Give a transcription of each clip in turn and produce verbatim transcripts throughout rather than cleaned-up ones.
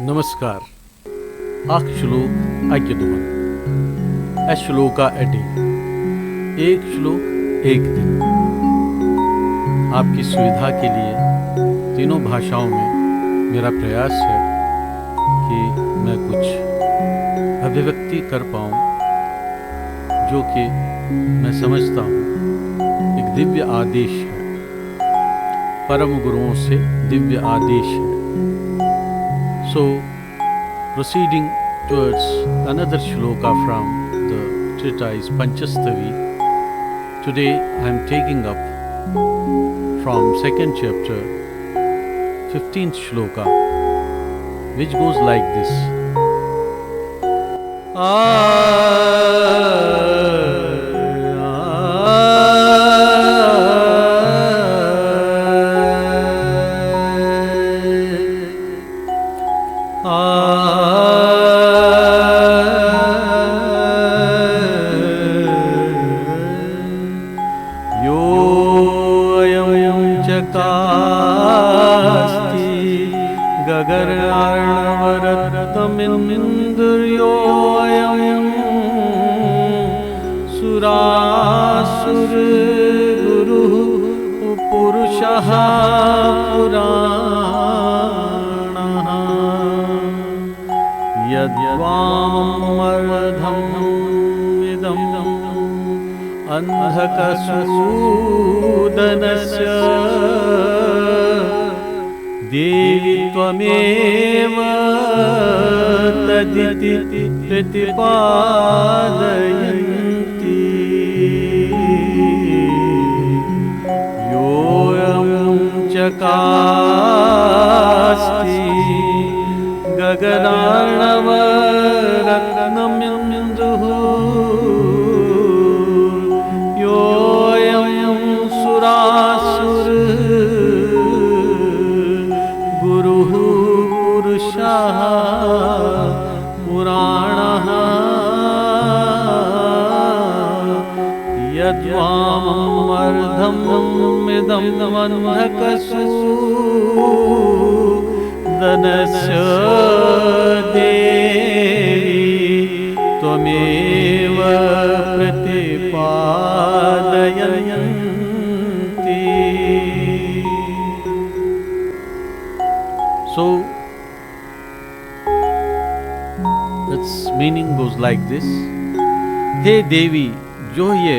नमस्कार। اکھ شلوک اکہِ دۄہن۔ A shloka a day. ایک شلوک ایک دن۔ आपकी सुविधा के लिए तीनों भाषाओं में मेरा प्रयास है कि मैं कुछ अभिव्यक्ति कर पाऊं, जो कि मैं समझता हूं एक दिव्य आदेश है, परम गुरुओं से दिव्य आदेश है। So, proceeding towards another shloka from the treatise Panchastavi, today I am taking up from second chapter, fifteenth shloka, which goes like this. योऽयं चकास्ति गगनार्णवरत्नमिन्दुर्योऽयं सुरासुरगुरुः पुरुषः पुराणः। यद्वाममर्धमिदम् अन्धकसूदनस्य देवि त्वमेव तदिति प्रतिपादयन्ती। योऽयं चकास्ति गगनार्णवरत्नमिन्दुः योऽयं सुरासुरगुरुः पुरुषः पुराणः। यद्वाममर्धमिदमन्धकसूदनस्य देवि त्वमेव प्रतिपादयन्ती। So, its meaning goes like this. हे देवी, जो ये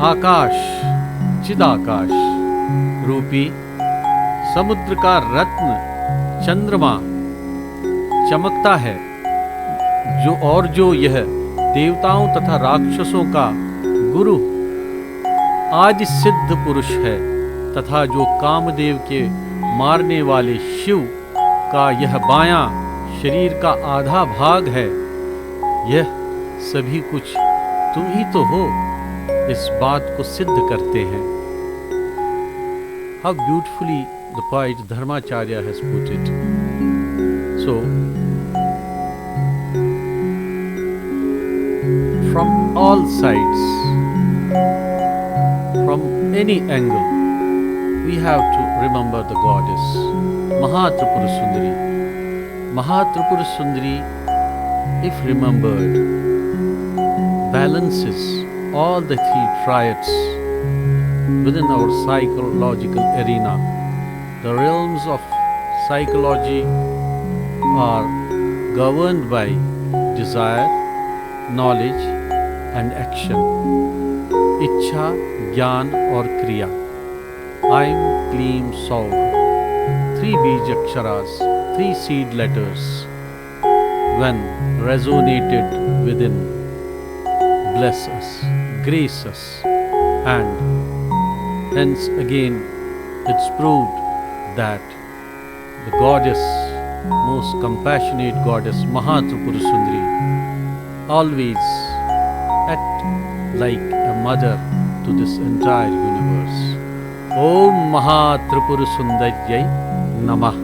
आकाश, चिदाकाश रूपी समुद्र का रत्न चंद्रमा चमकता है, जो, और जो यह देवताओं तथा राक्षसों का गुरु आदि सिद्ध पुरुष है तथा जो कामदेव के मारने वाले शिव का यह बायां शरीर का आधा भाग है, यह सभी कुछ तुम ही तो हो, इस बात को सिद्ध करते हैं। How beautifully the poet Dharmacharya has put it. So, from all sides, from any angle, we have to remember the goddess Mahatripura Sundari. Mahatripura Sundari, if remembered, balances all the three triads within our psychological arena. The realms of psychology are governed by desire, knowledge, and action. इच्छा, ज्ञान और क्रिया। Aim Kleem Saur. Three Bijaksharas, three seed letters, when resonated within, bless us, grace us, and hence again it's proved that the goddess, most compassionate goddess Mahatripura Sundari, always act like a mother to this entire universe. Om Mahatripura Sundaryai Namah.